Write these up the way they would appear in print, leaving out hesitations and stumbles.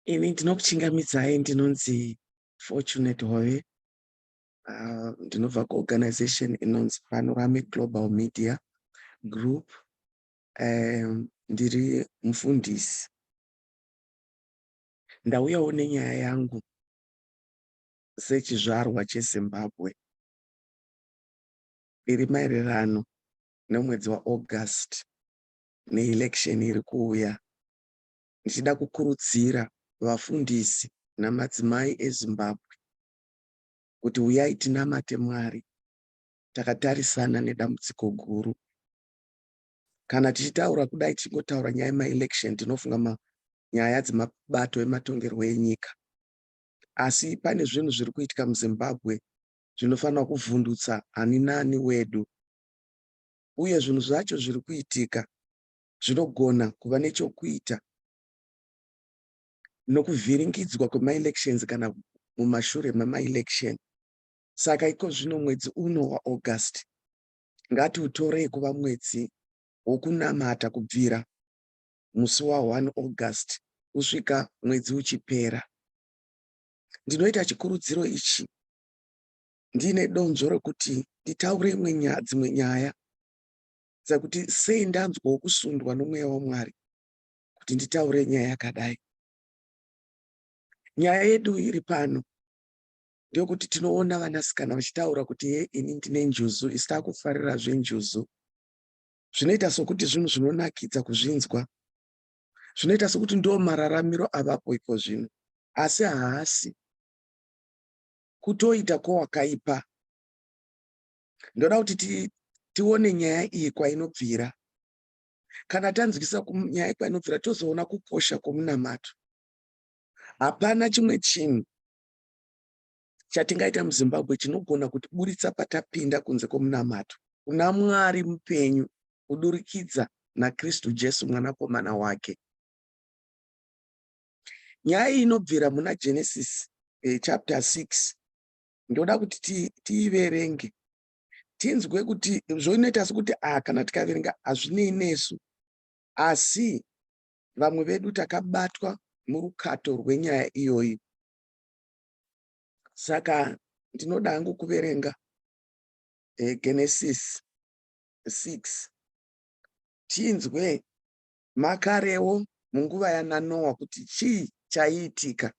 Ini ndinokuchingamidzai, ndinonzi Fortunate Hove. Ndinobva kuorganization inonzi Panoramic Global Media Group. Ndiri mufundisi. Ndauyawo nenyaya yangu sechizvarwa cheZimbabwe iri maererano nemwedzi waAugust neelection iri kuuya, ndichida kukurudzira vafundisi namadzimai eZimbabwe kuti uyai tinamate Mwari takatarisana nedambudziko guru. Kana tichitaura kudai, tichingotaura nyaya yemaelection, tinofunga nyaya dzemabato ematongerwo enyika, asi pane zvinhu zviri kuitika muZimbabwe zvinofanira kuvhundutsa ani naani wedu, uye zvinhu zvacho zviri kuitika zvinogona kuva nechokuita nokuvhiringidzwa kwemaelections kana mumashure memaelection. Saka iko zvino mwedzi uno waAugust ngatiutorei kuva mwedzi wokunamata kubvira musi wa1 August kusvika mwedzi uchipera. Ndinoita chikurudziro ichi ndiine donzvo rekuti nditaure dzimwe nyaya dzekuti sei ndanzwawo kusundwa nomweya waMwari kuti nditaure nyaya yakadai. Nyaya yedu iri pano ndeyekuti tinoona vanasikana vachitaura kuti, "Ye, ini ndine njuzu, isu takufarira zvenjuzu." Zvinoita sokuti zvinhu zvinonakidza kuzvinzwa, zvinoita sokuti ndo mararamiro avapo iko zvino, asi haasi kutoita kwowakaipa. Ndoda kuti tione nyaya iyi kwainobvira. Kana tanzwisa nyaya kwainobvira, tozoona kukosha kwomunamato. Hapana chimwe chinhu chatingaita muZimbabwe chinogona kutiburitsa patapinda kunze kwomunamato kuna Mwari mupenyu kudurikidza naKristu Jesu, mwanakomana wake. Nyaya iyi inobvira muna Genesis chapter 6. Ndoda kuti tiiverenge tinzwe kuti zvoinoita sekuti a kana tikaverenga hazvinei nesu, asi vamwe vedu takabatwa murukato rwenyaya iyoyi. Saka ndinoda hangu kuverenga Genesis 6, tinzwe makarewo munguva yanaNoa kuti chii chaiitika,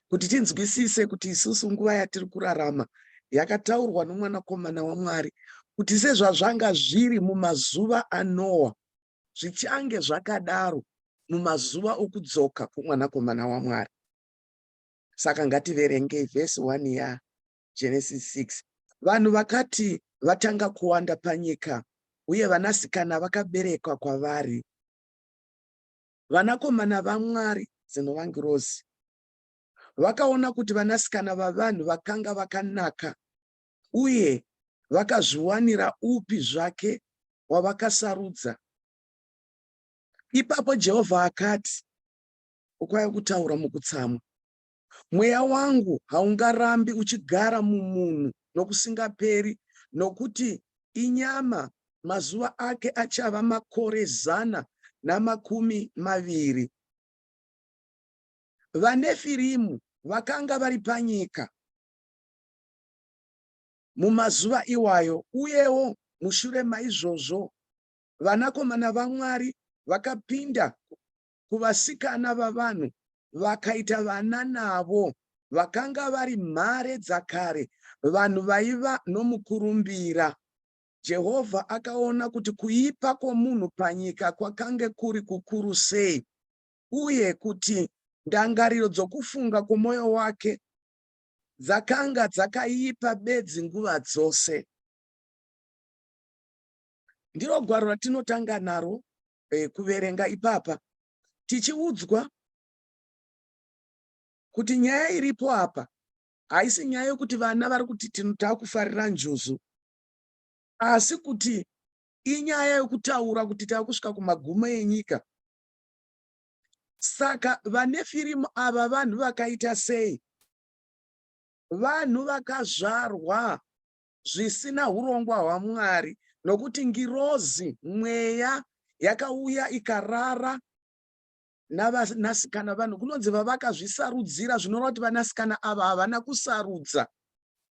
kuti tinzwisise kuti isusu nguva yatiri kurarama yakataurwa nomwanakomana waMwari kuti sezvazvanga zviri mumazuva aNoa, zvichange zvakadaro mumazuva okudzoka kwomwanakomana waMwari. Saka ngativerengei vhesi 1 yaGenesis 6. Vanhu vakati vatanga kuwanda panyika uye vanasikana vakaberekwa kwavari, vanakomana vaMwari, dzinova ngirozi, vakaona kuti vanasikana vavanhu vakanga vakanaka, uye vakazviwanira upi zvake wavakasarudza. Ipapo Jehovha akati, ukwaya kutaura mukutsamwa, "Mweya wangu haungarambi uchigara mumunhu nokusingaperi, nokuti inyama, mazuva ake achava makore 120." VaNefirimu vakanga vari panyika mumazuva iwayo, uyewo mushure maizvozvo vanakomana vaMwari vakapinda kuvasikana vavanhu vakaita vana navo. Vakanga vari mhare dzakare, vanhu vaiva nomukurumbira. Jehovha akaona kuti kuipa kwomunhu panyika kwakange kuri kukuru sei, uye kuti ndangariro dzokufunga kwomwoyo wake dzakanga dzakaipa bedzi nguva dzose. Ndiro gwaro ratinotanga naro kuverenga ipapa, tichiudzwa kuti nyaya iripo apa haisi nyaya yokuti vana vari kuti takufarira njuzu, asi kuti inyaya yokutaura kuti takusvika kumagumo enyika. Saka vaNefirimu ava vanhu vakaita sei? Vanhu vakazvarwa zvisina urongwa hwaMwari, nokuti ngirozi, mweya yakauya ikarara. Navanasikana vanhu kunonzi vavakazvisarudzira, zvinoreva kuti vanasikana ava havana kusarudza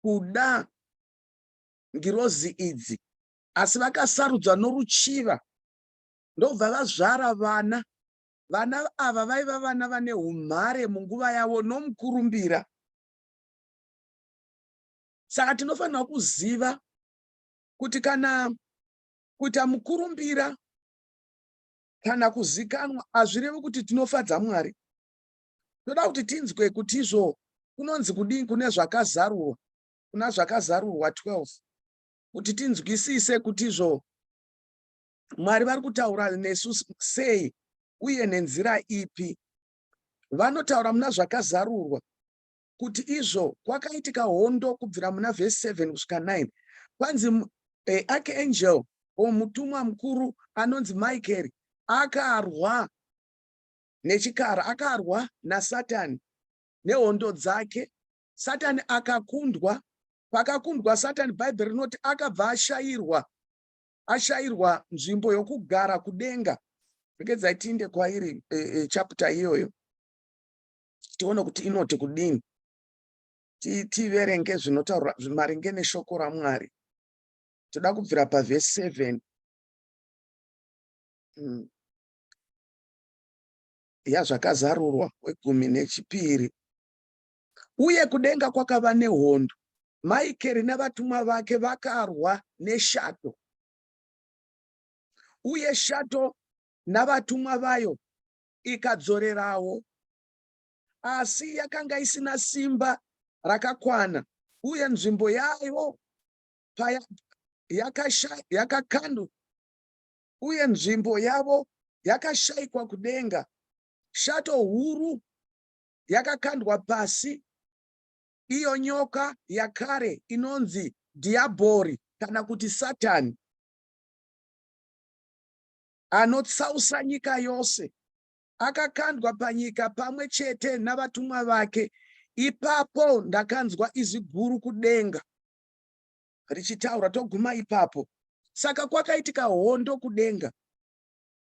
kuda ngirozi idzi, asi vakasarudza noruchiva, ndobva vazvara vana. Vana ava vaiva vana vane umhare munguva yavo nomukurumbira. Saka tinofanira kuziva kuti kana kuita mukurumbira kana kuzikanwa hazvirevi kuti tinofadza Mwari. Toda kuti tinzwe kuti izvo kunonzi kudii kune Zvakazarurwa, kuna Zvakazarurwa 12, kuti tinzwisise kuti izvo Mwari vari kutaura nesu sei uye nenzira ipi. Vanotaura muna Zvakazarurwa kuti izvo kwakaitika hondo kubvira muna vhesi 7 kusvika 9. Kwanzi archangel o mutumwa mukuru anonzi Michael akarwa nechikara, akarwa naSatani nehondo dzake. Satani akakundwa. Pakakundwa Satani, Bhaibheri rinoti akabva ashayirwa nzvimbo yokugara kudenga. Regedzai tiinde kwairi chapter iyoyo, tione kuti inoti kudini. Tiverenge zvinotaurwa maringe neshoko raMwari. Toda kubvira pavhesi 7 yaZvakazarurwa wegumi nechipiri. Uye kudenga kwakava nehondo. Maikeri navatumwa vake vakarwa neshato, uye shato navatumwa vayo ikadzorerawo, asi yakanga isina simba rakakwana, uye nzvimbo yayo yakakandwa, uye nzvimbo yavo yakashayikwa kudenga. Shato huru yakakandwa pasi, iyo nyoka yakare inonzi Dhiabhori kana kuti Satani, anotsausa nyika yose, akakandwa panyika pamwe chete navatumwa vake. Ipapo ndakanzwa izwi guru kudenga richitaura. Toguma ipapo. Saka kwakaitika hondo kudenga,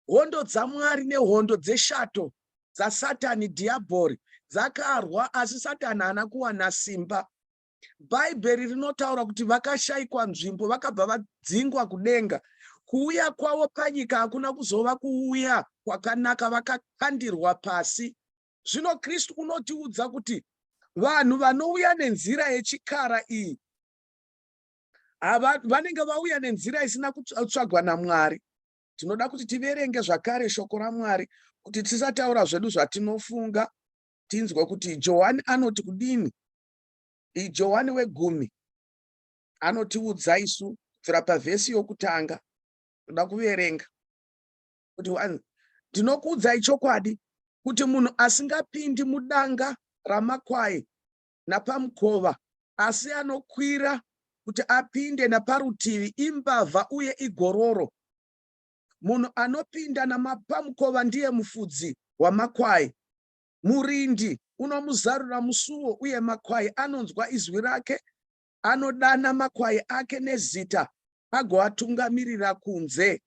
hondo dzaMwari nehondo dzeshato dzaSatani Dhiabhori dzakarwa, asi Satani haana kuwana simba. Bhaibheri rinotaura kuti vakashayikwa nzvimbo, vakabva vadzingwa kudenga. Kuuya kwavo panyika hakuna kuzova kuuya kwakanaka, vakakandirwa pasi. Zvino Kristu unotiudza kuti vanhu vanouya nenzira yechikara iyi vanenge vauya nenzira isina kutsvagwa naMwari. Tinoda kuti tiverenge zvakare shoko raMwari kuti tisataura zvedu zvatinofunga, tinzwe kuti Johani anoti kudini. Johani wegumi anotiudza isu kubvira pavhesi yokutanga. Toda kuverenga kuti, "Ndinokuudzai chokwadi kuti munhu asingapindi mudanga ramakwai napamukova, asi anokwira kuti apinde naparutivi, imbavha uye igororo. Munhu anopinda namapamukova ndiye mufudzi wamakwai. Murindi unomuzarura musuo, uye makwai anonzwa izwi rake. Anodana makwai ake nezita agoatungamirira kunze."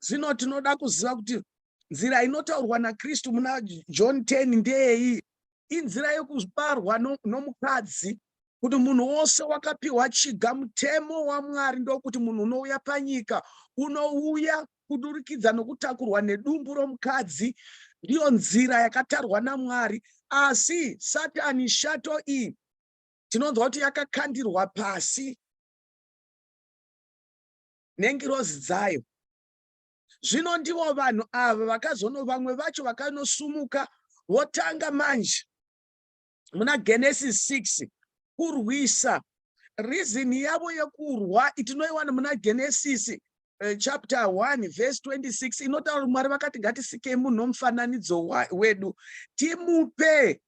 Zvino tinoda kuziva kuti nzira inotaurwa naKristu muna John 10 ndeyei. Inzira yekubarwa nomukadzi, kuti munhu wose wakapiwa chiga. Mutemo waMwari ndokuti munhu unouya panyika unouya kudurikidza nokutakurwa nedumbu romukadzi. Ndiyo nzira yakatarwa naMwari. Asi Satani, shato iyi, tinonzwa kuti yakakandirwa pasi nengirozi dzayo. Zvino ndivo vanhu ava vakazono, vamwe vacho vakanosumuka, votanga manje muna Genesis 6 kurwisa. Reason yavo yekurwa tinoiwana muna Genesis chapter 1 verse 26, inotaura kuti Mwari vakati, "Ngatisikei munhu nomufananidzo wedu, timupe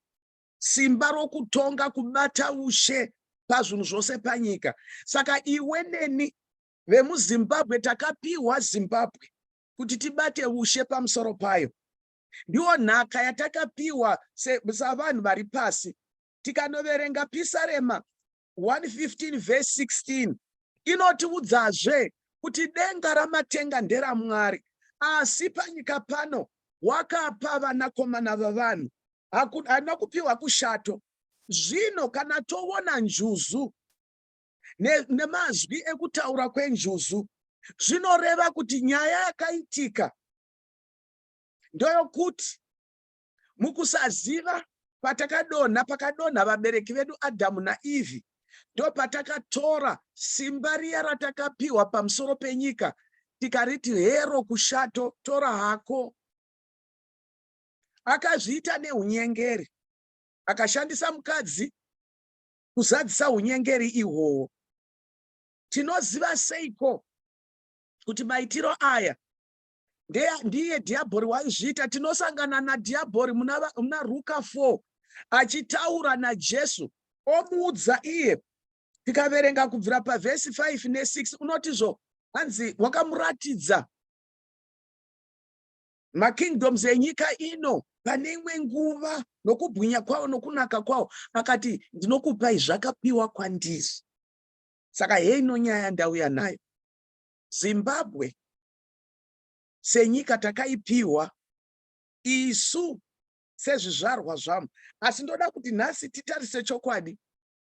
simba rokutonga, kubata ushe pazvinhu zvose panyika." Saka iwe neni vemuZimbabwe takapiwa Zimbabwe kuti tibate ushe pamusoro payo. Ndiwo nhaka yatakapiwa savanhu vari pasi. Tikanoverenga Pisarema 115 verse 16, inotiudzazve kuti denga ramatenga nderaMwari, asi panyika pano Wakapa vanakomana vavanhu. Haana kupiwa kushato. Zvino kana toona njuzu nemazwi ekutaura kwenjuzu, zvinoreva kuti nyaya yakaitika ndoyokuti mukusaziva patakadonha, pakadonha vabereki vedu Adhamu naEvhi, ndopatakatora simba riya ratakapiwa pamusoro penyika, tikariti hero kushato, tora hako. Akazviita neunyengeri, akashandisa mukadzi kuzadzisa unyengeri ihwohwo. Tinoziva seiko kuti maitiro aya ndiye dhiabhori waizviita? Tinosangana nadhiabhori muna Ruka 4 achitaura naJesu, omuudza iye. Tikaverenga kubvira pavhesi 5 ne6, unotizvo hanzi wakamuratidza makingdoms enyika ino pane imwe nguva, nokubwinya kwawo nokunaka kwawo, akati, "Ndinokupai, zvakapiwa kwandiri." Saka heino nyaya ndauya nayo. Zimbabwe senyika takaipiwa isu sezvizvarwa zvamo, asi ndoda kuti nhasi titarise chokwadi.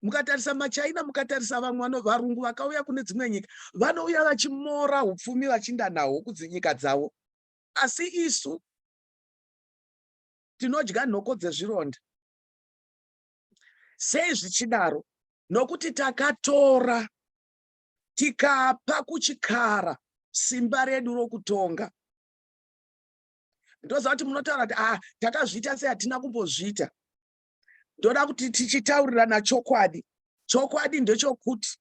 Mukatarisa maChina, mukatarisa vamwe varungu vakauya kune dzimwe nyika, vanouya vachimora upfumi, vachinda nahwo kudzinyika dzavo, asi isu tinodya nhoko dzezvironda. Sei zvichidaro? Nokuti takatora, tikapa kuchikara simba redu rokutonga. Ndoziva kuti munotaura kuti, "Ah, takazviita sei?" Hatina kumbozviita. Ndoda kuti tichitaurirana chokwadi. Chokwadi ndechokuti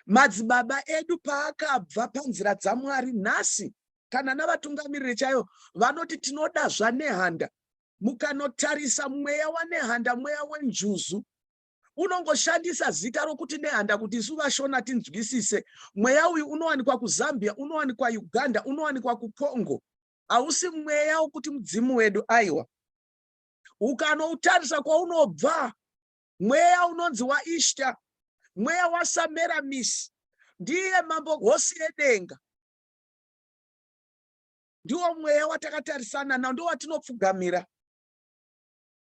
madzibaba edu paakabva panzira dzaMwari, nhasi kana navatungamiriri chaivo vanoti tinoda zvaNehanda. Mukanotarisa mweya waNehanda, mweya wenjuzu, unongoshandisa zita rokuti Nehanda kuti isu vaShona tinzwisise. Mweya uyu unowanikwa kuZambia, unowanikwa Uganda, unowanikwa kuCongo. Hausi mweya wokuti mudzimu wedu, aiwa. Ukanoutarisa kwaunobva, mweya unonzi waIshta, mweya waSameramis, ndiye mambo hosi yedenga. Ndiwo mweya watakatarisana nawo, ndiwo watinopfugamira.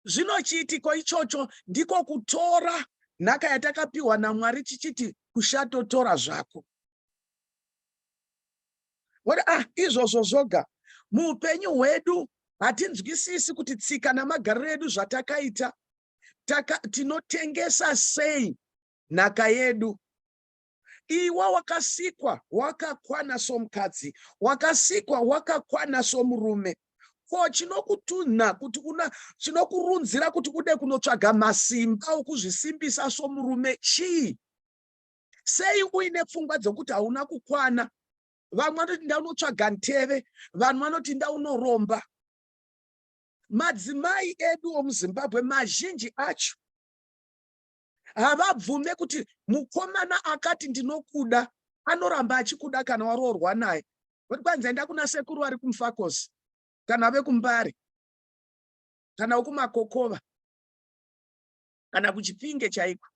Zvino chiitiko ichocho ndiko kutora nhaka yatakapiwa naMwari, tichiti kushatotora zvako. Woti, "Ah, izvozvo zvoga." Muupenyu hwedu hatinzwisisi kuti tsika namagariro edu zvatakaita, tinotengesa sei nhaka yedu. Iwe wakasikwa wakakwana somukadzi, wakasikwa wakakwana somurume. Ko chinokutunha kuti una, chinokurunzira kuti ude kunotsvaga masimba okuzvisimbisa somurume chii? Sei uine pfungwa dzokuti hauna kukwana? Vamwe vanoti ndaunotsvaga nteve, vanhu vanoti ndaunoromba. Madzimai edu omuZimbabwe mazhinji acho havabvume kuti mukomana akati ndinokuda anoramba achikuda kana waroorwa naye. Kuti kwanzi enda kuna sekuru vari kuMufakosi, kana vekuMbare, kana wekuMakokova, kana kuChipinge chaiko,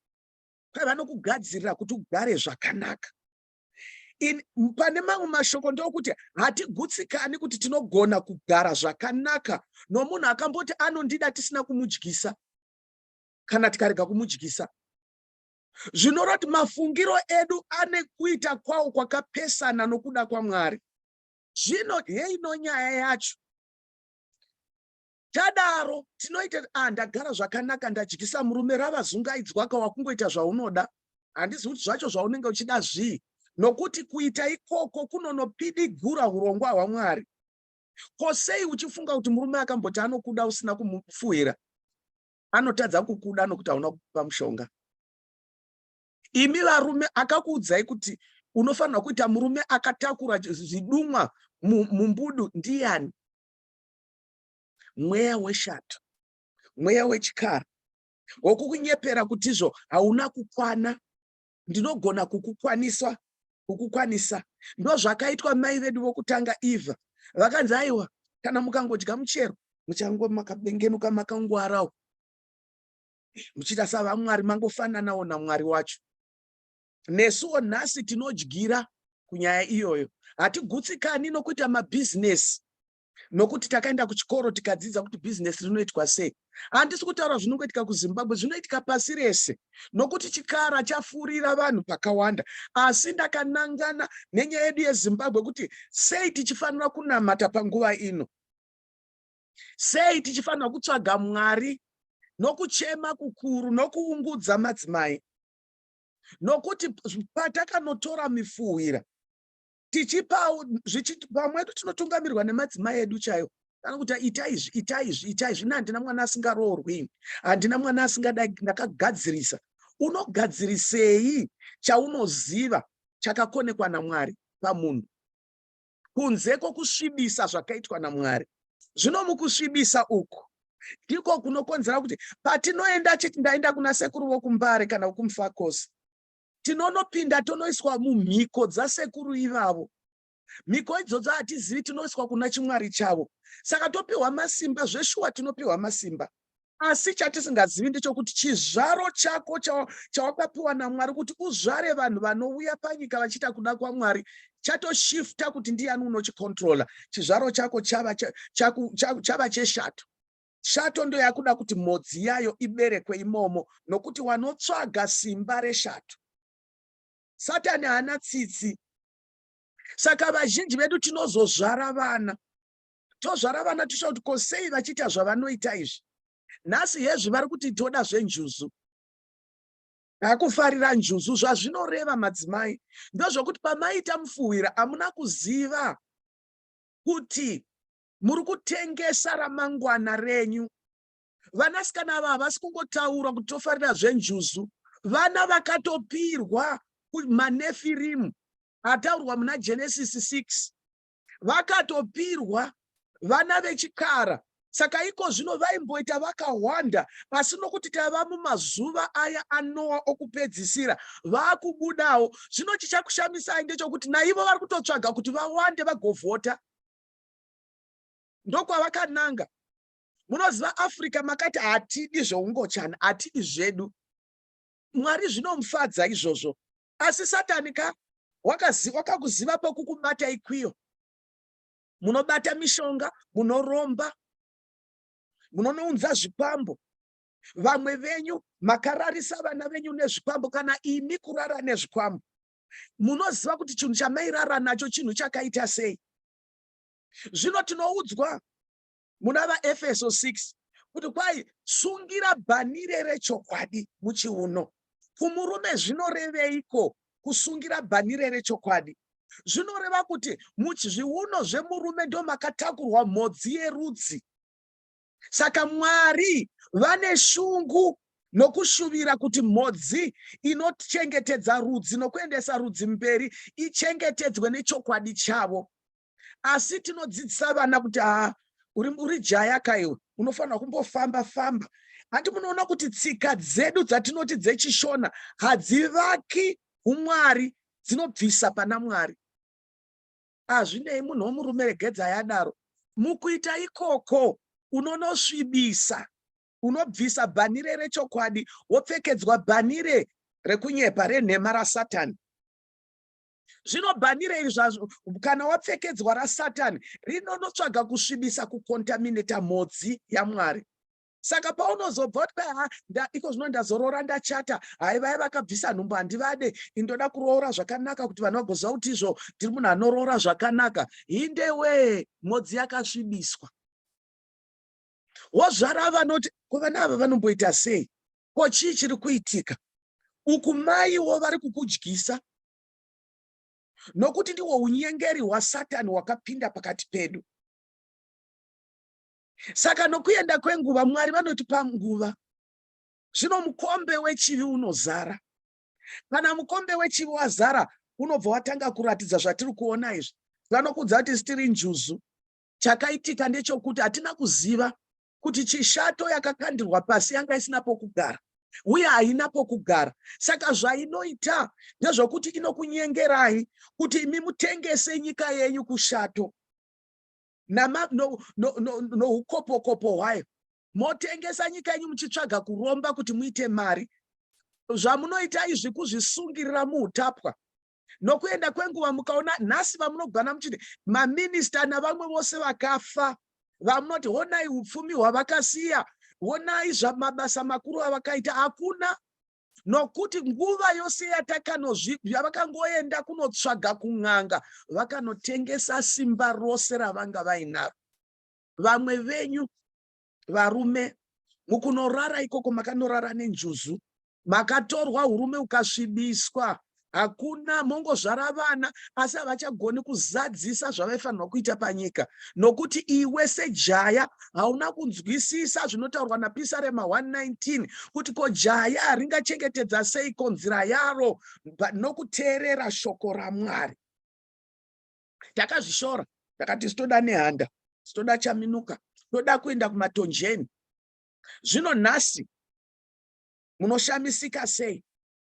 kwai vanokugadzirira kuti ugare zvakanaka. Pane mamwe mashoko ndokuti hatigutsikani kuti tinogona kugara zvakanaka nomunhu akamboti anondida tisina kumudyisa, kana tikarega kumudyisa. Zvinoreva kuti mafungiro edu ane kuita kwawo kwakapesana nokuda kwaMwari. Zvino heino nyaya yacho. Tadaro tinoita, "Ah, ndagara zvakanaka, ndadyisa murume." Rava zungaidzwa ka, wakungoita zvaunoda. Handizi kuti zvacho zvaunenge uchida zvii, nokuti kuita ikoko kunonopidigura urongwa hwaMwari. Ko sei uchifunga kuti murume akamboti anokuda usina kumufuhira anotadza kukuda nokuti hauna kupa mushonga? Imi varume, akakuudzai kuti unofanirwa kuita murume akatakura zvidumwa mumbudu ndiyani? Mweya weshato, mweya wechikara wokukunyepera kuti izvo hauna kukwana, ndinogona kukukwanisa, kukukwanisa. Ndozvakaitwa mai vedu vokutanga Ivha. Vakanzi, "Aiwa, kana mukangodya muchero muchango makabengenuka, makangwarawo, muchiita savamwari, mangofananawo naMwari wacho." Nesuwo nhasi tinodyira kunyaya iyoyo. Hatigutsikani nokuita mabhizinesi. Nokuti takaenda kuchikoro tikadzidza kuti bhizinesi rinoitwa sei. Handisi kutaura zvinongoitika kuZimbabwe, zvinoitika pasi rese, nokuti chikara chafurira vanhu pakawanda. Asi ndakanangana nenyaya yedu yeZimbabwe kuti sei tichifanira kunamata panguva ino, sei tichifanira kutsvaga Mwari nokuchema kukuru nokuungudza madzimai, nokuti patakanotora mifuhwira tichipa vamwe vedu tinotungamirwa nemadzimai edu chaiwo, kana kuti ita izvi, ita izvi, ita izvi. Ine handina mwana asingaroorwi, handina mwana asingadai, ndakagadzirisa. Unogadzirisei chaunoziva chakakonekwa naMwari pamunhu, kunze kwokusvibisa zvakaitwa naMwari? Zvino mukusvibisa uku ndiko kunokonzera kuti patinoenda chiti ndaenda kuna sekuru vokuMbare kana vokuMufakosi, tinonopinda tonoiswa mumhiko dzasekuru ivavo. Mhiko idzodzo hatizivi, tinoiswa kuna chimwari chavo, saka topiwa masimba. Zveshuwa tinopiwa masimba, asi chatisingazivi ndechokuti chizvaro chako chawakapiwa naMwari kuti uzvare vanhu vanouya panyika vachiita kuda kwaMwari chatoshifta kuti ndiani unochikontrola. Chizvaro chako chava cheshato. Shato ndo yakuda kuti mhodzi yayo iberekwe imomo, nokuti wanotsvaga simba reshato. Satani haana tsitsi. Saka vazhinji vedu tinozozvara vana, tozvara vana ticha kuti ko sei vachiita zvavanoita izvi nhasi? Hezvi vari kuti toda zvenjuzu, takufarira njuzu. Zvazvinoreva, madzimai, ndozvokuti pamaita mufuhwira hamuna kuziva kuti muri kutengesa ramangwana renyu. Vanasikana ava havasi kungotaura kuti tofarira zvenjuzu. Vana vakatopirwa manefirimu ataurwa muna Genesis 6, vakatopirwa vana vechikara. Saka iko zvino vaimboita vakawanda, asi nokuti tava mumazuva aya aNoa okupedzisira, vaakubudawo. Zvino chichakushamisai ndechokuti naivo vari kutotsvaga kuti vawande vagovhota. Ndokwavakananga. Munoziva, Africa makati hatidi zveungochani, hatidi zvedu. Mwari zvinomufadza izvozvo, asi Satani ka wakakuziva pokukubata ikwiyo. Munobata mishonga, munoromba, munonounza zvikwambo. Vamwe venyu makararisa vana venyu nezvikwambo, kana imi kurara nezvikwambo. Munoziva kuti chinhu chamairara nacho chinhu chakaita sei. Zvino tinoudzwa muna vaEfeso 6 kuti kwai sungira bhanire rechokwadi muchiuno. Kumurume zvinoreveiko kusungira bhanire rechokwadi? Zvinoreva kuti muzviuno zvemurume ndo makatakurwa mhodzi yerudzi. Saka Mwari vane shungu nokushuvira kuti mhodzi inochengetedza rudzi nokuendesa rudzi mberi ichengetedzwe nechokwadi chavo. Asi tinodzidzisa vana kuti haa, uri jaya kaiwe, unofanira kumbofamba famba. Handi munoona kuti tsika dzedu dzatinoti dzechiShona hadzivaki umwari, dzinobvisa pana Mwari? Hazvinei, munhu womurume, regedza yadaro. Mukuita ikoko unonosvibisa, unobvisa bhanire rechokwadi, wopfekedzwa bhanire rekunyepa, renhema, raSatani. Zvino bhanire iri zvazvo, kana wapfekedzwa raSatani, rinonotsvaga kusvibisa, kukontamineta mhodzi yaMwari. Saka paunozobva kuti ha, iko zvino ndazoroora, ndachata, hai, vaya vakabvisa nhumbu handivade, indoda kuroora zvakanaka kuti vanhu vagoziva kuti izvo ndiri munhu anoroora zvakanaka. Hindewee, mhodzi yakasvibiswa. Wozvara vanoti ko vana ava vanomboita sei? Ko chii chiri kuitika uku? Maiwo vari kukudyisa, nokuti ndihwo unyengeri hwaSatani hwakapinda pakati pedu. Saka nokuenda kwenguva, Mwari vanotipa nguva. Zvino mukombe wechivi unozara. Kana mukombe wechivi wazara, unobva watanga kuratidza zvatiri kuona izvi. Vanokudza kuti tiri njuzu. Chakaitika ndechokuti hatina kuziva kuti chishato yakakandirwa pasi yanga isina pokugara, uye haina pokugara. Saka zvainoita ndezvokuti inokunyengerai kuti imi mutengese nyika yenyu kushato noukopokopo hwayo. Motengesa nyika yenyu muchitsvaga kuromba kuti muite mari. Zvamunoita izvi kuzvisungirira muutapwa. Nokuenda kwenguva mukaona nhasi vamunogwana muchiti maminista navamwe vose vakafa, vamunoti honai upfumi hwavakasiya, honai zvamabasa makuru avakaita, hakuna. Nokuti nguva yose yatakanozvi yavakangoenda kunotsvaga kun'anga, vakanotengesa simba rose ravanga vainaro. Vamwe venyu varume mukunorara ikoko makanorara nenjuzu, makatorwa urume ukasvibiswa, hakuna mongozvara vana asi havachagoni kuzadzisa zvavaifanirwa kuita panyika, nokuti iwe sejaya hauna kunzwisisa zvinotaurwa naPisarema 119 kuti ko jaya ringachengetedza seiko nzira yaro nokuteerera shoko raMwari. Takazvishora, takati sitoda Nehanda, sitoda Chaminuka, toda kuenda kumatonjeni. Zvino nhasi munoshamisika sei,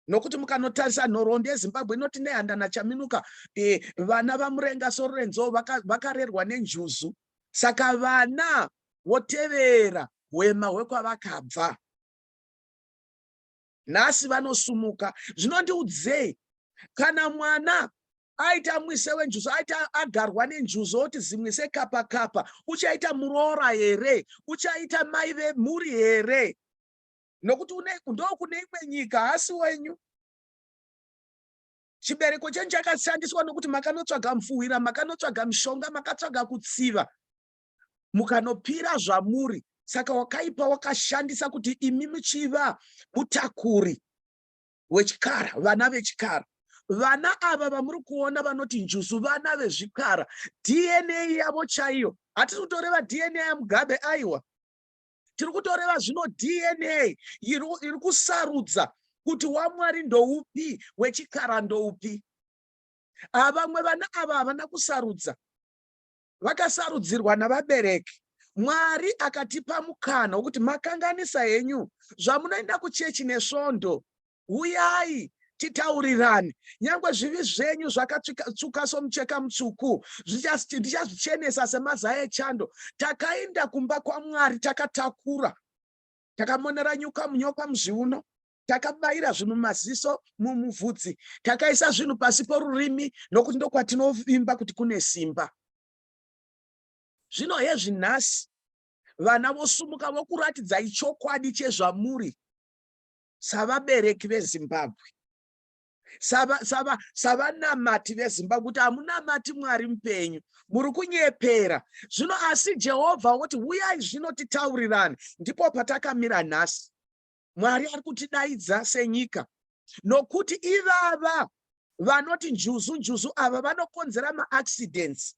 nokuti mukanotarisa nhoroondo yeZimbabwe inoti Nehanda naChaminuka, vana vaMurenga Sorurenzo vakarerwa nenjuzu, saka vana votevera hwema hwekwavakabva. Nhasi vanosumuka. Zvinondiudzei, kana mwana aita mwise wenjuzu, aita agarwa nenjuzu, oti zimwise kapa kapa, uchaita muroora here? Uchaita mai vemhuri here? Nokuti ndokune imwe nyika, haasi wenyu. Chibereko chenyu chakashandiswa nokuti makanotsvaga mfuhwira, makanotsvaga mishonga, makatsvaga kutsiva, mukanopira zvamuri. Saka wakaipa wakashandisa kuti imi muchiva mutakuri wechikara, vana vechikara. Vana ava vamuri kuona vanoti njuzu, vana vezvikara. DNA yavo chaiyo, hatisi kutoreva DNA yaMugabe, aiwa, tiri kutoreva zvino DNA iri kusarudza kuti waMwari ndoupi, wechikara ndoupi. Vamwe vana ava havana kusarudza, vakasarudzirwa navabereki. Mwari akatipa mukana wokuti makanganisa henyu, zvamunoenda kuchechi nesvondo, uyai titaurirane. Nyange zvivi zvenyu zvakatsvuka somucheka mutsvuku, ndichazvichenesa semazai echando. Takaenda kumba kwaMwari takatakura, takamonera nyoka muzviuno, takabayira zvinhu mumaziso, mumuvhudzi, takaisa zvinhu pasi porurimi, nokuti ndokwatinovimba kuti kune simba. Zvino hezvi nhasi vana vosumuka vokuratidzai chokwadi chezvamuri savabereki veZimbabwe, savanamati veZimbabwe, kuti hamunamati Mwari mupenyu, muri kunyepera. Zvino asi Jehovha woti uyai zvino titaurirane. Ndipo patakamira nhasi. Mwari ari kutidaidza senyika, nokuti ivava vanoti njuzu njuzu ava vanokonzera maaccidents,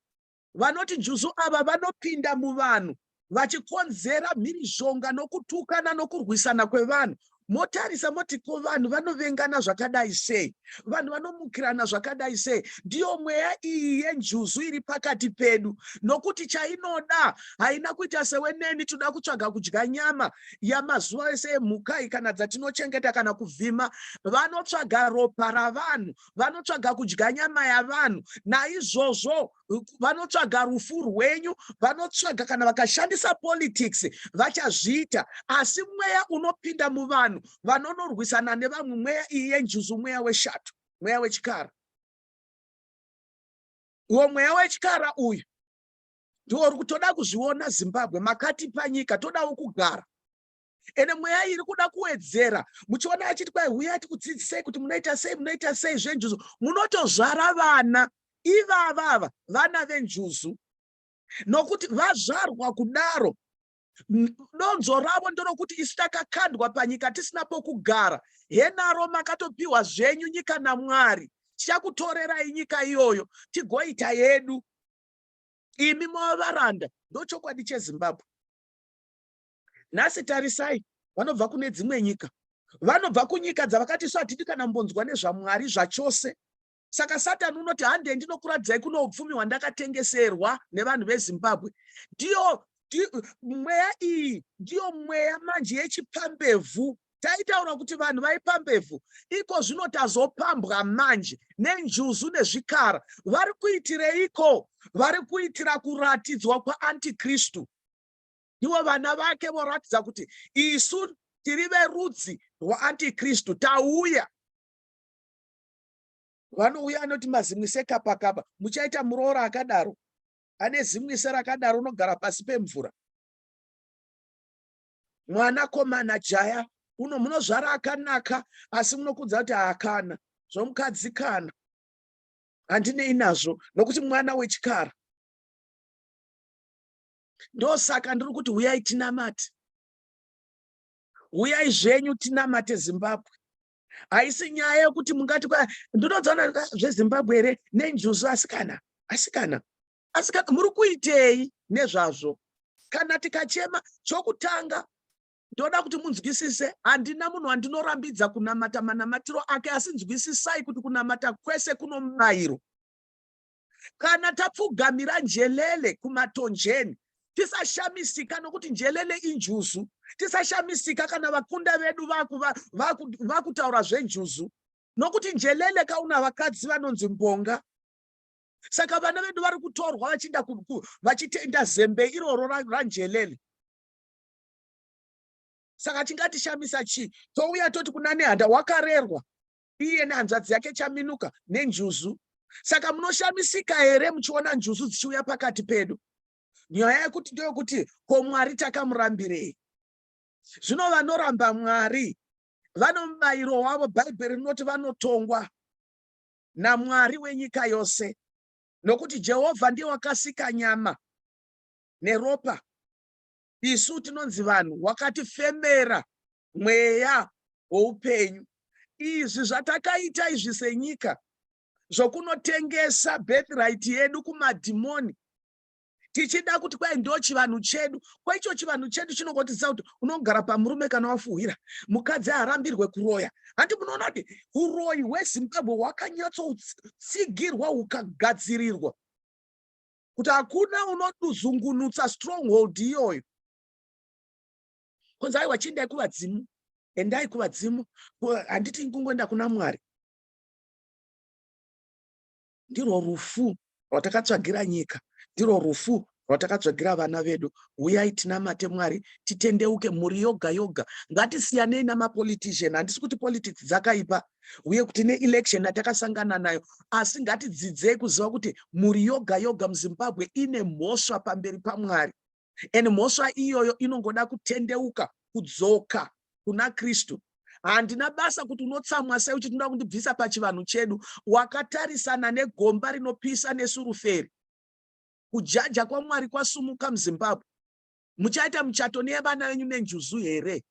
vanoti njuzu ava vanopinda muvanhu vachikonzera mhirizhonga nokutukana nokurwisana kwevanhu. Motarisa moti ko vanhu vanovengana zvakadai sei, vanhu vanomukirana zvakadai sei? Ndiyo mweya iyi yenjuzu iri pakati pedu, nokuti chainoda haina kuita sewe neni toda kutsvaga kudya nyama yamazuva ese yemhuka iyi kana dzatinochengeta kana kuvhima. Vanotsvaga ropa ravanhu, vanotsvaga kudya nyama yavanhu, naizvozvo vanotsvaga rufu rwenyu, vanotsvaga kana vakashandisa politics vachazviita. Asi mweya unopinda muvanhu vanonorwisana nevamwe, mweya iyi yenjuzu, mweya weshato, mweya wechikara. Uwo mweya wechikara uyu ndiwo uri kutoda kuzviona. Zimbabwe makatipa nyika, todawo kugara. Ende mweya iri kuda kuwedzera, muchiona achiti kwai huyai tikudzidzisei kuti munoita sei, munoita sei zvenjuzu. Munotozvara vana ivavava vana venjuzu, nokuti vazvarwa kudaro. Donzo ravo ndorokuti isu takakandwa panyika tisina pokugara, henaro makatopiwa zvenyu nyika naMwari, tichakutorerai nyika iyoyo tigoita yedu, imi mava varanda. Ndochokwadi cheZimbabwe nhasi. Tarisai vanobva kune dzimwe nyika, vanobva kunyika dzavakati isu hatidi kana mbonzwa nezvaMwari zvachose. Saka Satani unoti handei ndinokuratidzai kuno upfumi hwandakatengeserwa nevanhu veZimbabwe. Ndiyo mweya iyi, ndiyo mweya manje yechipambevhu. Taitaura kuti vanhu vaipambevhu, iko zvino tazopambwa manje nenjuzu nezvikara. Vari kuitireiko? Vari kuitira kuratidzwa kwaantikristu. Ndivo vana vake voratidza kuti isu tiri verudzi rwaantikristu, tauya. Vanouya anoti mazimwise kapakapa. Muchaita muroora akadaro, ane zimwise rakadaro, unogara pasi pemvura. Mwanakomana jaya uno munozvara akanaka, asi munokudza kuti haakana zvomukadzi kana handinei nazvo, nokuti mwana wechikara. Ndosaka ndiri kuti huyai tinamate, huyai zvenyu tinamate. Zimbabwe haisi nyaya yekuti mungati ndinodzana zveZimbabwe here nenjuzu. Asikana, asikana, asikana, muri kuitei nezvazvo? Kana tikachema, chokutanga ndoda kuti munzwisise, handina munhu wandinorambidza kunamata manamatiro ake, asi nzwisisai kuti kunamata kwese kuno mubayiro. Kana tapfugamira Njelele kumatonjeni, tisashamisika, nokuti Njelele injuzu. Tisashamisika kana vakunda vedu vakutaura zvenjuzu, nokuti Njelele kauna vakadzi vanonzi mbonga. Saka vana vedu vari kutorwa vachienda vachitenda zembe iroro raNjelele. Saka chingatishamisa chii? Touya toti kuna Nehanda wakarerwa iye nehanzvadzi yake Chaminuka nenjuzu. Saka munoshamisika here muchiona njuzu dzichiuya pakati pedu? Nyaya yekuti ndeyekuti, ko Mwari takamurambirei? Zvino vanoramba Mwari vano mubayiro wavo. Bhaibheri rinoti vanotongwa naMwari wenyika yose, nokuti Jehovha ndiye wakasika nyama neropa. Isu tinonzi vanhu, wakatifemera mweya woupenyu. Izvi zvatakaita izvi senyika, zvokunotengesa birthright yedu kumadhimoni, tichida kuti kwai ndo chivanhu chedu. Kwaicho chivanhu chedu chinongotidzisa kuti unogara pamurume kana wafuhwira, mukadzi haarambirwe kuroya. Handi munoona kuti uroyi hweZimbabwe hwakanyatsotsigirwa, hukagadzirirwa kuti hakuna unoduzungunutsa stronghold iyoyo, kunzi aiwa, chiendai kuvadzimu, endai kuvadzimu. Handiti kungoenda kuna Mwari? Ndirwo rufu rwatakatsvagira nyika, ndirwo rufu rwatakatsvagira vana vedu. Uyai tinamate Mwari, titendeuke, mhuri yoga yoga. Ngatisiyanei namapolitician. Handisi kuti politics dzakaipa, uye kuti neelection yatakasangana nayo, asi ngatidzidzei kuziva kuti mhuri yoga yoga muZimbabwe ine mhosva pamberi paMwari, and mhosva iyoyo inongoda kutendeuka, kudzoka kuna Kristu. Handina basa kuti unotsamwa sei uchiti unoda kundibvisa pachivanhu chedu. Wakatarisana negomba rinopisa nesuruferi. Kujaja kwaMwari kwasumuka muZimbabwe. Muchaita muchato nevana venyu nenjuzu here?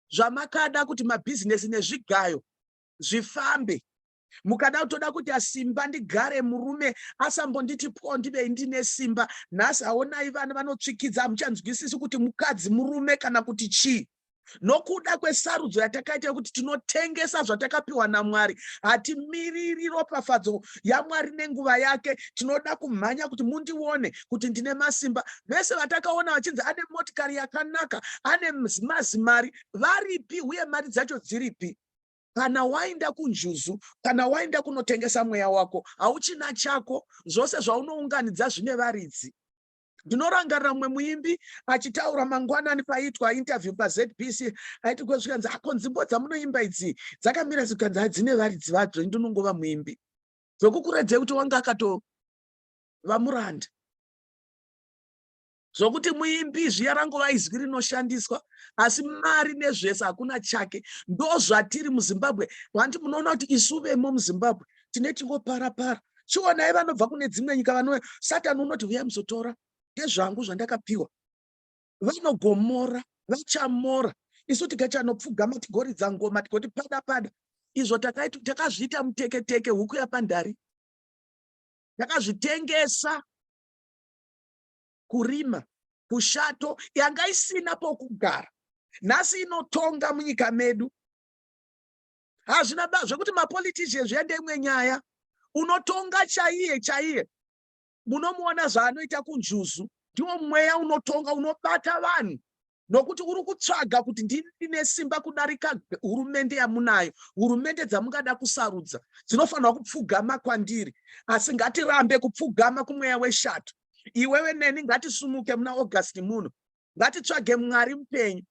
Zvamakada kuti mabhizinesi nezvigayo zvifambe, mukada kutoda kuti asimba ndigare, murume asambonditi po, ndivei ndine simba. Nhasi aonai vana vanotsvikidza, hamuchanzwisisi kuti mukadzi murume kana kuti chii, nokuda kwesarudzo yatakaita yekuti tinotengesa zvatakapiwa naMwari. Hatimiriri ropafadzo yaMwari nenguva yake. Tinoda kumhanya kuti mundione kuti ndine masimba. Vese vatakaona vachinzi ane motikari yakanaka, ane mazimari, varipi? Uye mari dzacho dziripi? Kana waenda kunjuzu, kana waenda kunotengesa mweya wako, hauchina chako. Zvose zvaunounganidza zvine varidzi. Ndinorangarira mumwe muimbi achitaura mangwanani paiitwa interview paZBC. Aiti kwezvikanzi, "Ako nzimbo dzamunoimba idzi dzakamira?" Zikanzi, "Dzine varidzi vadzo, ndinongova muimbi." Zvokukuredzei kuti wanga akatova muranda, zvokuti muimbi zviya rangova izwi rinoshandiswa, asi mari nezvese hakuna chake. Ndo zvatiri muZimbabwe. Vanti munoona kuti isu vemo muZimbabwe tine tingopara para. Chionai vanobva kune dzimwe nyika vanouya. Satani unoti, "Uyai muzotora ndezvangu zvandakapiwa." Vanogomora, vachamora. Isu tikachanopfugama, tigoridza ngoma, tigoti pada pada. Izvo takazviita muteketeke, huku yapandari. Takazvitengesa kurima kushato yanga isina pokugara, nhasi inotonga munyika medu. Hazvina zvekuti mapoliticians zviya, ndeimwe nyaya. Unotonga chaiye chaiye munomuona zvaanoita kunjuzu. Ndiwo mweya unotonga, unobata vanhu, nokuti uri kutsvaga kuti ndine simba kudarika hurumende yamunayo. Hurumende dzamungada kusarudza dzinofanirwa kupfugama kwandiri. Asi ngatirambe kupfugama kumweya weshato. Iwewe neni ngatisumuke muna August muno. Ngatitsvage Mwari mupenyu,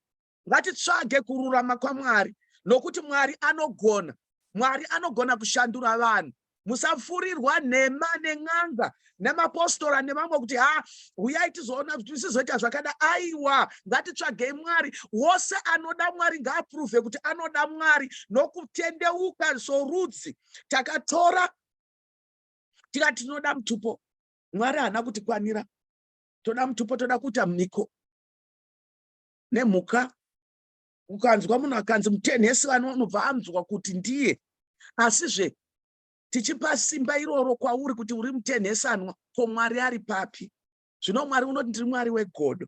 ngatitsvage kururama kwaMwari, nokuti Mwari anogona. Mwari anogona kushandura vanhu. Musafurirwa nhema nen'anga nemapostora nevamwe kuti ha, huyai tizoona kuti tizoita zvakada. Aiwa, ngatitsvagei Mwari. Wose anoda Mwari ngaaprove kuti anoda Mwari nokutendeuka. Sorudzi takatora tikati tinoda mutupo. Mwari haana kutikwanira. Toda mutupo, toda kuita mhiko nemhuka. Ukanzwa munhu akanzi mutenhesi, vanobva anzwa kuti ndiye. Asizve tichipa simba iroro kwauri kuti uri mutenhesanwa, ko Mwari ari papi zvino? Mwari unoti, "Ndiri Mwari wegodo."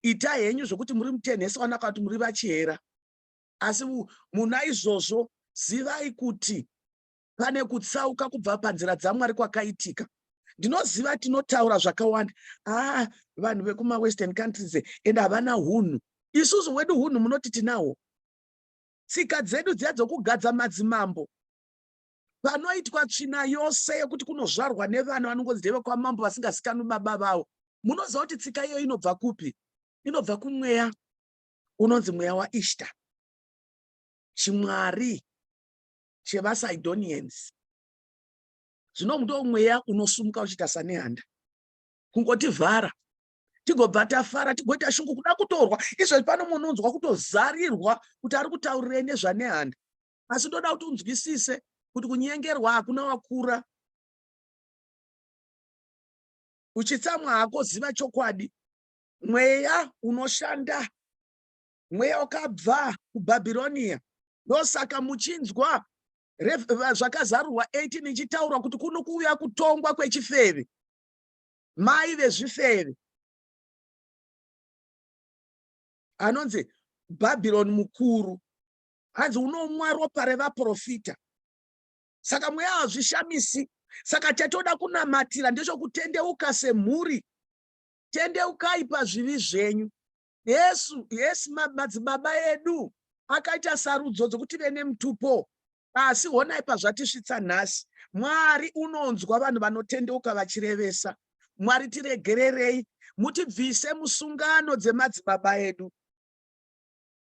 Ita henyu zvokuti muri mutenhesanwa kana kuti muri vachihera, asi muna izvozvo zivai kuti pane kutsauka kubva panzira dzaMwari kwakaitika. Ndinoziva tinotaura zvakawanda, aa vanhu vekumawestern countries ende havana hunhu. Isusu wedu hunhu munoti tinahwo? Tsika dzedu dziya dzokugadza madzimambo, panoitwa tsvina yose yekuti kunozvarwa nevana vanongonzi ndevekwamambo vasingazikanwi baba vavo. Munoziva kuti tsika iyoyo inobva kupi? Inobva kumweya unonzi mweya waIshtar, chimwari chevaSidonians. Zvino ndo mweya unosumuka uchiita saNehanda, kungotivhara, tigobva tafara, tigoita shungu kuda kutorwa. Izvezvi pano munonzwa kutozarirwa kuti ari kutaurirei nezvaNehanda, asi ndoda kuti unzwisise kuti kunyengerwa hakuna wakura. Uchitsamwa hako, ziva chokwadi. Mweya unoshanda, mweya wakabva kuBhabhironia. Ndosaka muchinzwa Zvakazarurwa 18 ichitaura kuti kuno kuuya kutongwa kwechifeve, mai vezvifeve anonzi Bhabhironi mukuru, hanzi unomwa ropa revaprofita. Saka mweya hazvishamisi. Saka chatoda kunamatira ndechokutendeuka semhuri. Tendeukai pazvivi zvenyu. Yesu, yes, madzibaba edu akaita sarudzo dzokuti ve nemutupo, asi honai pazvatisvitsa nhasi. Mwari unonzwa vanhu vanotendeuka vachirevesa. Mwari, tiregererei, mutibvise musungano dzemadzibaba edu,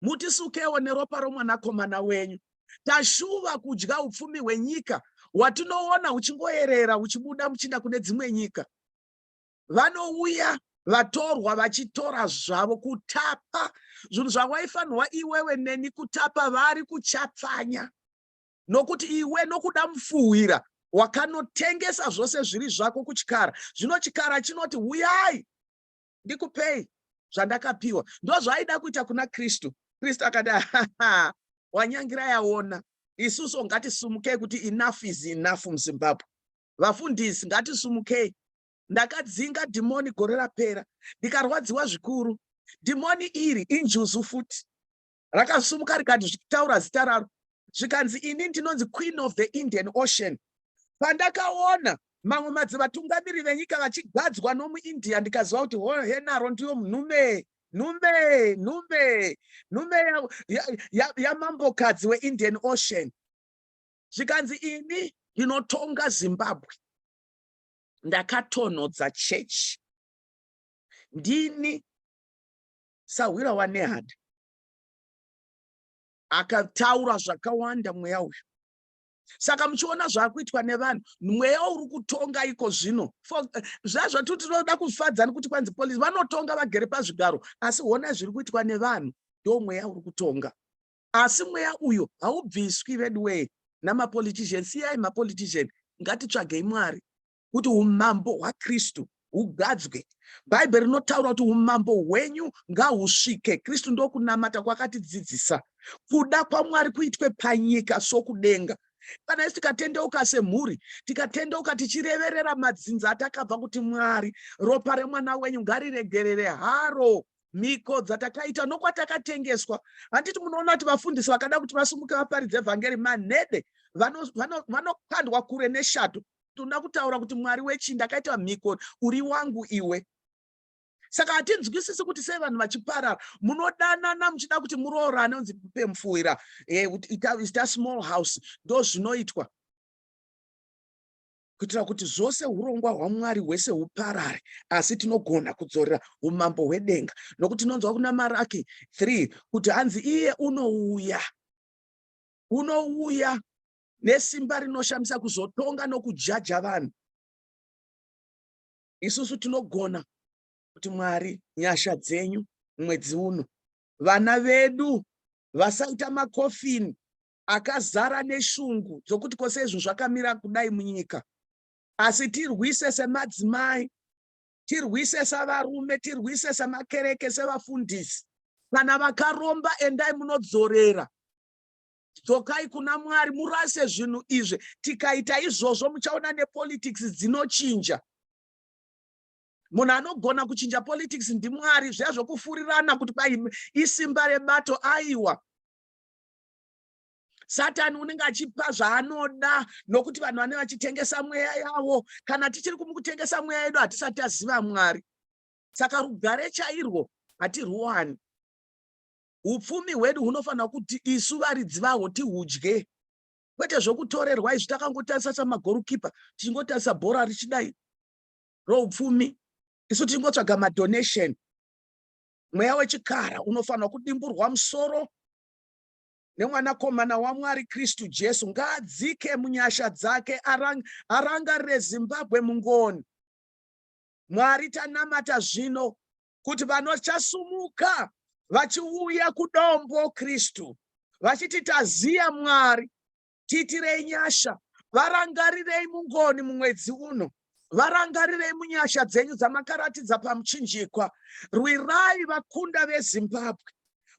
mutisukewo neropa romwanakomana wenyu. Tashuva kudya upfumi hwenyika hwatinoona huchingoerera, huchibuda muchinda kune dzimwe nyika. Vanouya vatorwa vachitora zvavo, kutapa zvinhu zvawaifanirwa iwewe neni kutapa. Vari kuchapfanya nokuti iwe nokuda mufuhwira wakanotengesa zvose zviri zvako kuchikara. Zvino chikara chinoti, "Uyai ndikupei zvandakapiwa." Ndo zvaaida kuita kuna Kristu. Kristu akati, "Wanyangira yaona." Isusu ngatisumukei kuti enough is enough muZimbabwe. Vafundisi, ngatisumukei. Ndakadzinga dhimoni gore rapera, ndikarwadziwa zvikuru. Dhimoni iri injuzu futi. Rakasumuka rikati zvichitaura zita raro, zvikanzi, "Ini ndinonzi Queen of the Indian Ocean." Pandakaona mamwe madzivatungamiri venyika vachigadzwa nomuIndia, ndikaziva kuti henaro ndiyo nhume, nhume, nhume, nhume yamambokadzi weIndian Ocean. Zvikanzi, "Ini ndinotonga Zimbabwe, ndakatonhodza chechi, ndini sahwira waNehanda." Akataura zvakawanda mweya uyu. Saka muchiona zvaakuitwa nevanhu, mweya uri kutonga iko zvino. Zvazvati tinoda kufadzani kuti kwanzi polisi vanotonga vagere pazvigaro, asi honai zviri kuitwa nevanhu. Ndo mweya uri kutonga, asi mweya uyu haubviswi, veduwee, namapolitician. Siyai mapolitician, ngatitsvagei Mwari kuti umambo hwaKristu hugadzwe. Bhaibheri rinotaura kuti umambo hwenyu ngahusvike. Kristu ndokunamata kwakatidzidzisa kuda kwaMwari kuitwe panyika sokudenga. Kana isi tikatendeuka semhuri, tikatendeuka tichireverera madzinza atakabva, kuti Mwari, ropa remwana wenyu ngariregerere haro mhiko dzatakaita nokwatakatengeswa. Handiti munoona kuti vafundisi vakada kuti vasumuke vaparidze vhangeri, manhede vanokandwa vano, vano kure neshato. Tinoda kutaura kuti Mwari wechii, ndakaita mhiko, uri wangu iwe. Saka hatinzwisisi kuti sei vanhu vachiparara. Munodanana muchida kuti muroorane, unzi pemfuwira, ita small house. Ndo zvinoitwa kuitira kuti zvose urongwa hwaMwari hwese huparare. Asi tinogona kudzorera umambo hwedenga, nokuti tinonzwa kuna Maraki 3 kuti hanzi iye unouya, unouya. nesimba rinoshamisa kuzotonga nokujaja vanhu. Isusu tinogona kuti Mwari, nyasha dzenyu mwedzi uno, vana vedu vasaita makofini akazara neshungu dzokuti kose izvo zvakamira kudai munyika, asi tirwise semadzimai, tirwise savarume, tirwise semakereke, sevafundisi. Kana vakaromba, endai munodzorera, dzokai kuna Mwari, murase zvinhu izvi. Tikaita izvozvo, muchaona nepolitics dzinochinja. Munhu anogona kuchinja politics ndiMwari. Zviya zvokufurirana kuti kwai isimba rebato, aiwa, Satani unenge achipa zvaanoda, nokuti vanhu vanenge vachitengesa mweya yavo. Kana tichiri kumukutengesa mweya yedu, hatisati taziva Mwari. Saka rugare chairwo hatirwuwani. Upfumi hwedu hunofanira kuti isu varidzi vahwo tihudye, kwete zvokutorerwa izvi. Takangotarisa samagoalkeeper, tichingotarisa bhora richidai roupfumi, isu tichingotsvaga madonation. Mweya wechikara unofanira kudimburwa musoro nemwanakomana waMwari, Kristu Jesu. Ngaadzike munyasha dzake, arangarire Zimbabwe mungoni. Mwari, tanamata zvino kuti vanochasumuka vachiuya kudombo Kristu, vachiti taziya Mwari, tiitirei nyasha, varangarirei mungoni mumwedzi uno, varangarirei munyasha dzenyu dzamakaratidza pamuchinjikwa. Rwirai vakunda veZimbabwe.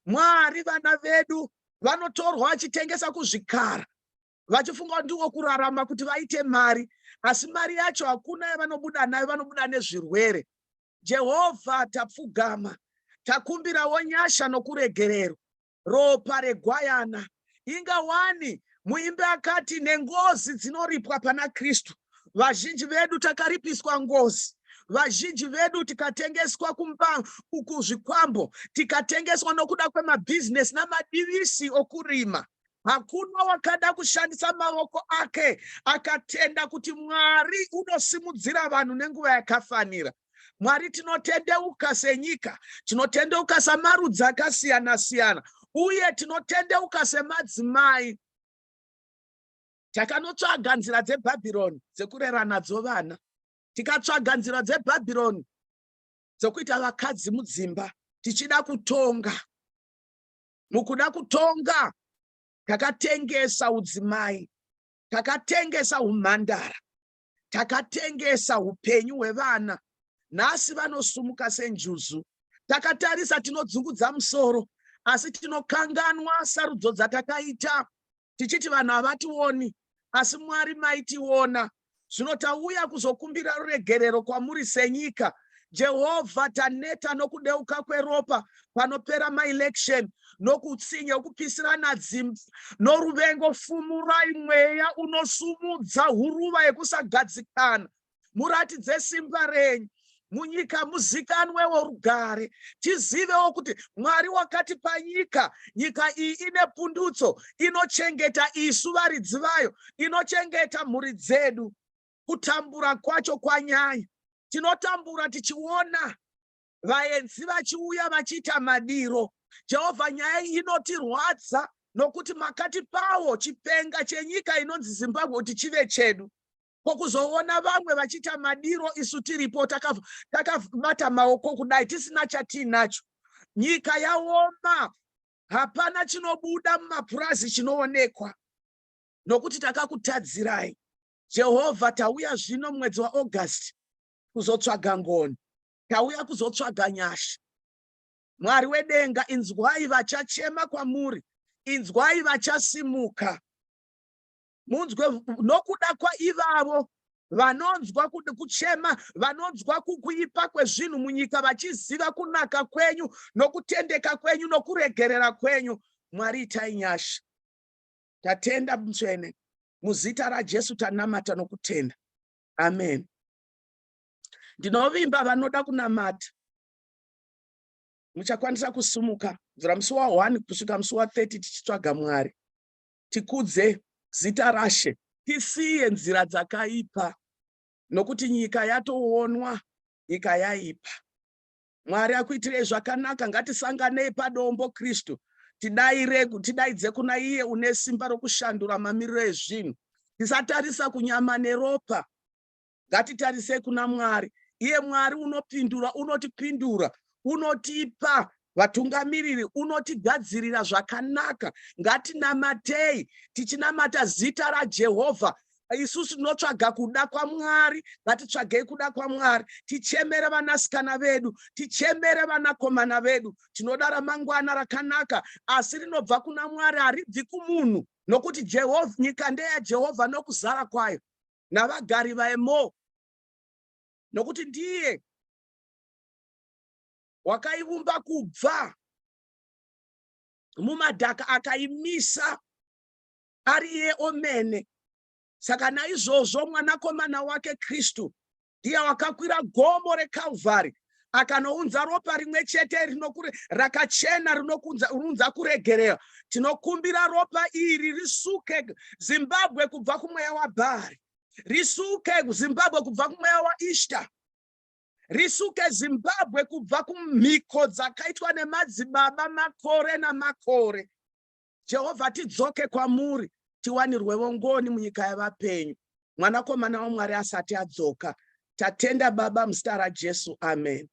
Mwari, vana vedu vanotorwa vachitengesa kuzvikara, vachifunga ndiwo kurarama kuti vaite mari, asi mari yacho hakuna yavanobuda nayo, vanobuda nezvirwere. Jehovha, tapfugama, takumbirawo nyasha nokuregerero, ropa regwayana. Inga wani muimbi akati nengozi dzinoripwa pana Kristu. Vazhinji vedu takaripiswa ngozi, vazhinji vedu tikatengeswa kuzvikwambo, tikatengeswa nokuda kwemabhizinesi namadivisi okurima. Hakuna wakada kushandisa maoko ake akatenda kuti Mwari unosimudzira vanhu nenguva yakafanira. Mwari, tinotendeuka senyika, tinotendeuka samarudzi akasiyana-siyana, uye tinotendeuka semadzimai. Takanotsvaga nzira dzeBhabhironi dzekurera nadzo vana, tikatsvaga nzira dzeBhabhironi dzokuita vakadzi mudzimba, tichida kutonga. Mukuda kutonga takatengesa udzimai, takatengesa umhandara, takatengesa upenyu hwevana. Nhasi vanosumuka senjuzu. Takatarisa, tinodzungudza musoro, asi tinokanganwa sarudzo dzatakaita, tichiti vanhu havationi, asi Mwari maitiona. Zvino tauya kuzokumbira ruregerero kwamuri senyika. Jehovha, taneta nokudeuka kweropa panopera maelection, nokutsinye wekupisirana dzimba noruvengo. Fumurai mweya unosumudza huruva yekusagadzikana, muratidze simba renyu munyika, muzikanwewo rugare, tizivewo kuti Mwari wakatipa nyika. Nyika iyi ine pundutso, inochengeta isu varidzi vayo, inochengeta mhuri dzedu. Kutambura kwacho kwanyanya. Tinotambura tichiona vaenzi vachiuya vachiita madiro. Jehovha, nyaya iyi inotirwadza, nokuti makatipawo chipenga chenyika inonzi Zimbabwe kuti chive chedu. Kokuzoona vamwe vachiita madiro, isu tiripo takabata maoko kudai, tisina chatiinacho? Nyika yaoma, hapana chinobuda mumapurazi chinoonekwa, nokuti takakutadzirai. Jehovha, tauya zvino mwedzi waAugust kuzotsvaga ngoni, tauya kuzotsvaga nyasha. Mwari wedenga, inzwai vachachema kwamuri, inzwai vachasimuka, munzwe nokuda kwaivavo vanonzwa kuchema, vanonzwa kukuipa kwezvinhu munyika, vachiziva kunaka kwenyu nokutendeka kwenyu nokuregerera kwenyu. Mwari, itai nyasha. Tatenda, mutsvene. Muzita raJesu tanamata nokutenda, amen. Ndinovimba vanoda kunamata muchakwanisa kusumuka kubvira musi wa1 kusvika musi wa30, tichitsvaga Mwari, tikudze zita raShe, tisiye nzira dzakaipa, nokuti nyika yatoonwa, nyika yaipa. Mwari akuitirei zvakanaka. Ngatisanganei padombo Kristu. Tidaire, tidaidze kuna iye une simba rokushandura mamiriro ezvinhu. Tisatarisa kunyama neropa. Ngatitarisei kuna Mwari. Iye Mwari unopindura, unotipindura, unotipa vatungamiriri, unotigadzirira zvakanaka. Ngatinamatei tichinamata zita raJehovha. Isusu tinotsvaga kuda kwaMwari, ngatitsvagei kuda kwaMwari, tichemere vanasikana vedu, tichemere vanakomana vedu. Tinoda ramangwana rakanaka, asi rinobva kuna Mwari, haribvi kumunhu, nokuti Jehovha, nyika ndeyaJehovha nokuzara kwayo navagari vaimo, nokuti ndiye wakaiumba kubva mumadhaka akaimisa ari iye omene. Saka naizvozvo mwanakomana wake Kristu ndiye wakakwira gomo reKalvari akanounza ropa rimwe chete rakachena rinounza kuregerera. Tinokumbira ropa iri risuke Zimbabwe kubva kumweya waBhaari, risuke Zimbabwe kubva kumweya waIshta, risuke Zimbabwe kubva kumhiko dzakaitwa nemadzibaba makore namakore. Jehovha, tidzoke kwamuri, tiwanirwevo ngoni munyika yavapenyu, mwanakomana waMwari asati adzoka. Tatenda, Baba, muzita raJesu, amen.